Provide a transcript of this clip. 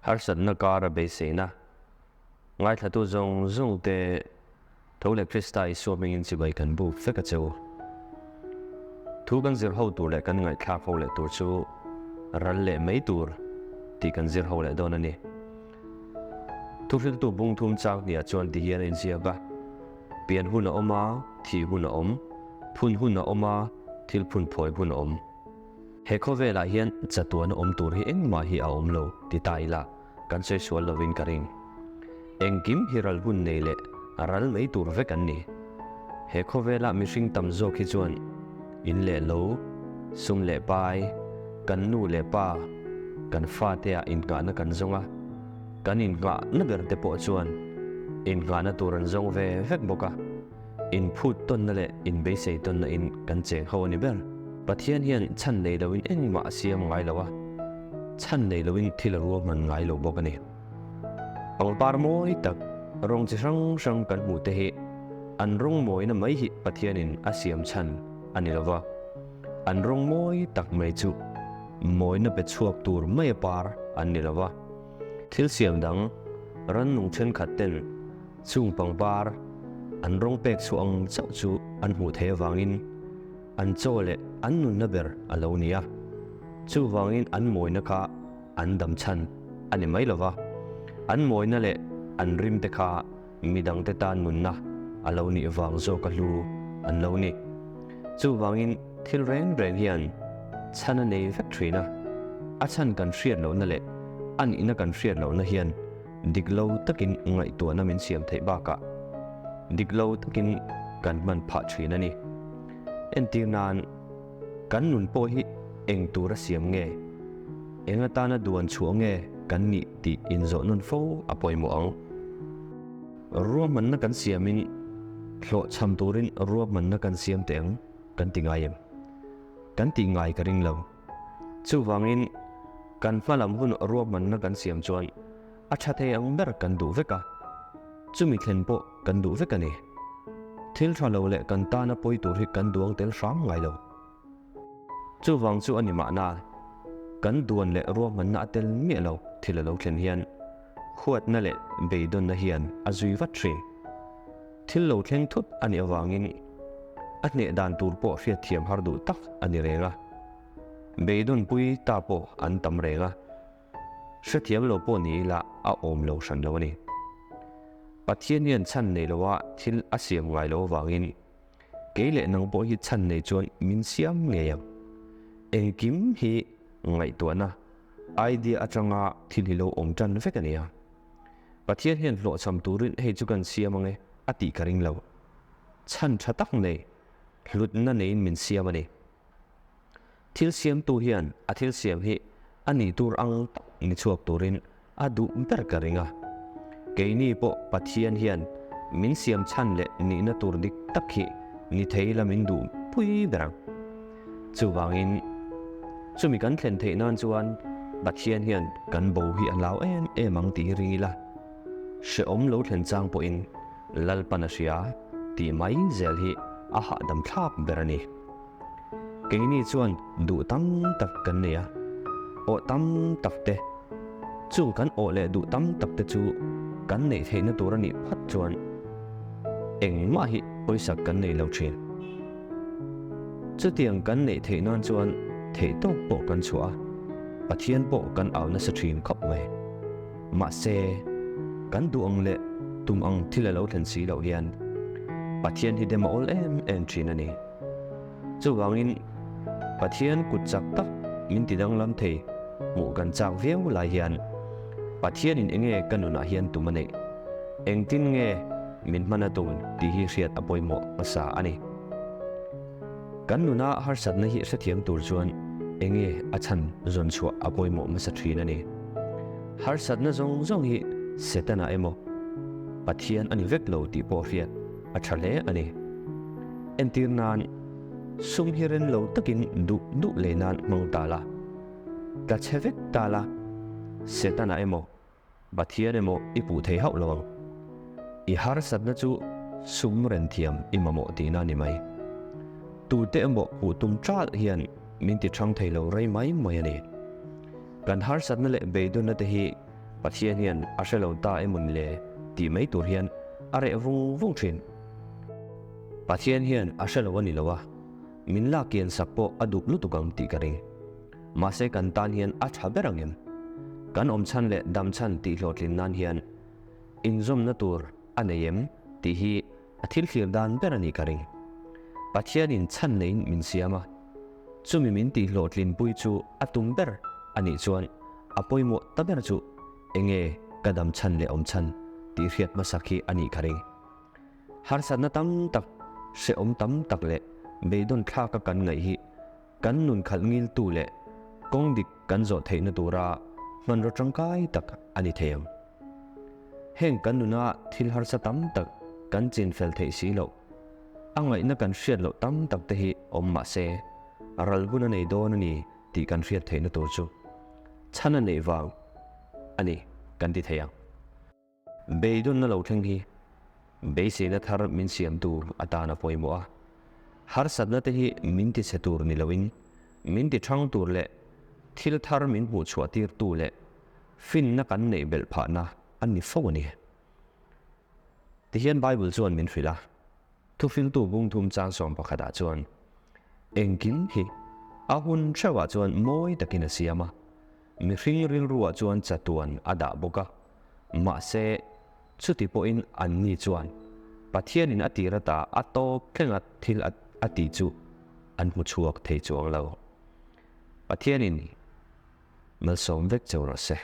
Harsatna kara beiseina ngaithlatu zawng zawng te tho leh Krista Isua hmingin chibai kan buk vek a che u. Thu kan zir ho tur leh kan ngaihthlak ho leh tur chu ral leh mai tur tih kan zir ho leh dawn a ni. Thuhriltu bungthum chang hniah chuan ti hian a inziak a, Pian hun a awm a, thih hun a awm, phun hun a awm a, thil phun phawi hun a awm. He khawvelah hian chatuana awm tur hi engmah hi a awm lo ti ta ila kan sawi sual lovin ka ring. Engkim hi ral hun nei leh ral mai tur vek an ni. He khawvela mihring tam zawk hi chuan in leh lo, sum leh pai, kan nu leh pa, kan fateah innghahna kan zawng a, kan innghahna ber te pawh chuan innghahna tur an zawng ve vek bawk a. Inphut tawnna leh inbeisei tawnna in kan cheng ho a ni ber. Pathian hian chhan nei loin engmah a siam ngai lo a, chhan nei loin thil a ruahman ngai lo bawk a ni. Pangpar mawi tak, rawng chi hrang hrang kan hmuh te hi an rawng mawina mai hi Pathianin a siam chhan a ni lo va, an rawng mawi tak mai chu mawina pe chhuak tur maia par an ni lo va. Thil siam dang, rannung thenkhat ten Chung pangpar an rawng pek chhuah ang chauh chu an hmuh theih avangin an chaw leh an nunna ber a lo ni a. Chuvangin an mawina kha an dam chhan a ni mai lova, an mawina leh an rimte kha midangte tan nunna a lo nih vang zawka hlu an lo ni. Chuvangin thil reng reng hian chhan a nei vek thin a, a chhan kan hriat lohna leh a nihna kan hriat lohna hian Dik lo takin ngaihtuahna min siam theih bakah dik lo takin kan hman phah thin a ni. Entir nan, kan nun pawh hi eng tura siam nge, eng atana duan chhuah nge kan nih tih inzawh nawn fo a pawimawh ang. Ruahmanna kan siamin hlawhchham turin ruahmanna kan siam teh ang kan ti ngai em? Kan tih ngai ka ring lo. Chuvangin, kan hma lam hun ruahmanna kan siam chuan a tha thei ang ber kan duh vek a, chumi thlen pawh kan duh vek a ni. Thil tha lo leh kan tana pawi tur hi kan duang tel hram ngai lo. Chuvang chu a ni mahna, kan duan leh ruahmanna a tel miah lo thil a lo thlen hian huatna leh beidawnna hian a zui vat thin. Thil lo thleng thut a nih avangin a hneh dan tur pawh hriatthiam har duh tak a ni reng a. Beidawnpui ta pawh an tam reng a, hrethiam lo pawh ni ila a awm lo hran lo a ni. Pathian hian chhan nei loa thil a siam ngai lo avangin kei leh nang pawh hi chhan nei chuan min siam ngei ang. Engkim hi ngaihtuahna, idea atanga thil hi lo awm tan vek a ni a. Pathian hian hlawhchham turin hei chu kan siam ang e a tih ka ring lo. Chhan tha tak nei, hlutna neiin min siam a ni. Thil siamtu hian a thil siam hi a nih tur ang tak ni chhuak turin a duh ber ka ring a. Keini pawh Pathian hian min siam chhan leh nihna tur dik tak hi ni thei la min duh pui ber ang. Chuvangin chumi kan thlen theih nan chuan Pathian hian kan bo hi a hlau em em ang tih hi ring ila, hrehawm lo thlen chang pawhin Lalpan a hria tih mai zel hi a hahdam thlak ber a ni. Keini chuan duh tam tak kan nei a, awh tam tak te, chung kan awh leh duh tam tak te chu kan neih theihna tur a nih phawt chuan engmah hi pawisak kan nei lo thin. Chutiang kan neih theih nan chuan theih tawk pawh kan chhuah a, Pathian pawh kan au nasa thin khawp mai. Mahse, kan duh ang leh tum ang thil a lo thlen si loh hian Pathian hi dem a awl em em thin a ni. Chuvangin, Pathian kut chak tak min ti danglam thei hmuh kan chak viau lai hian Pathianin enge ka nunah hian tum a neih? Engtin nge min hman a tum tih hi hriat a pawimawh hmasa a ni. Kan nuna harsatna hi hrethiam tur chuan enge a chhan zawn chhuah a pawimawh hmasa thin a ni. Harsatna zawng zawng hi Setana emaw Pathian a ni vek lo tih pawh hriat a tha hle a ni. Entir nan, sum hi ren lo takin duh duh lei nan hmang ta la, tla chhe vek ta la, Setana emaw Pathian emaw i puh thei hauh lo ang. I harsatna chu sum ren thiam i mamawh tihna a ni mai. Tute emaw puh tum ṭalh hian min ti ṭhang thei lo rei mai mai a ni. Kan harsatna leh beidawnna te hi. Pathian hian a hre lo ta emaw ni le tih mai tur hian a reh vung vung thin. Pathian hian a hre lo a ni lo a, min lak kian sak pawh a duh lutuk ang tih ka ring. Mahse kan tan hian a tha ber ang em? Kan awm chhan leh dam chhan tih hlawhtlin nan hian inzawmna tur a nei em tih hi a thil thlir dan ber a nih ka ring. Pathianin chhan neiin min siam a, chumi min tih hlawhtlinpui chu a tum ber a nih chuan a pawimawh ta ber chu enge ka dam chhan leh awm chhan tih hriat hmasak hi a nih ka ring. Harsatna tam tak, hrehawm tam tak leh beidawn thlaka kan ngaih hi kan nun khalh ngiltu leh kawng dik kan zawh theihna tura hmanraw tangkai tak a ni thei ang. Heng kan nuna thil harsa tam tak kan chin fel theih si loh, a ngaihna kan hriat loh tam tak te hi awm mah se, ral hun a nei dawn a ni tih kan hriat theihna tur chu chhan a neih vang a ni kan ti thei ang. Beidawnna lo thleng hi beiseina thar min siamtu atan a pawimawh a. Harsatna te hi min tichhe tur ni loin min tichhang tur leh thil thar min hmuh chhuah tirtu leh finna kan neih belh phahna a ni fo a ni. Tihian Bible chuan min hrilh a, Thufiltu bungthum chang 11 ah chuan, Engkim hi a hun theuhah chuan mawi takin a siam a, Mihring rilruah chuan chatuan a dah bawk a, mahse, chuti pawhin anni chuan Pathianin a tir ata a tawp thlenga thil a tih chu an hmu chhuak thei chuang lo. Pathianin malsawm vek cheu rawh se.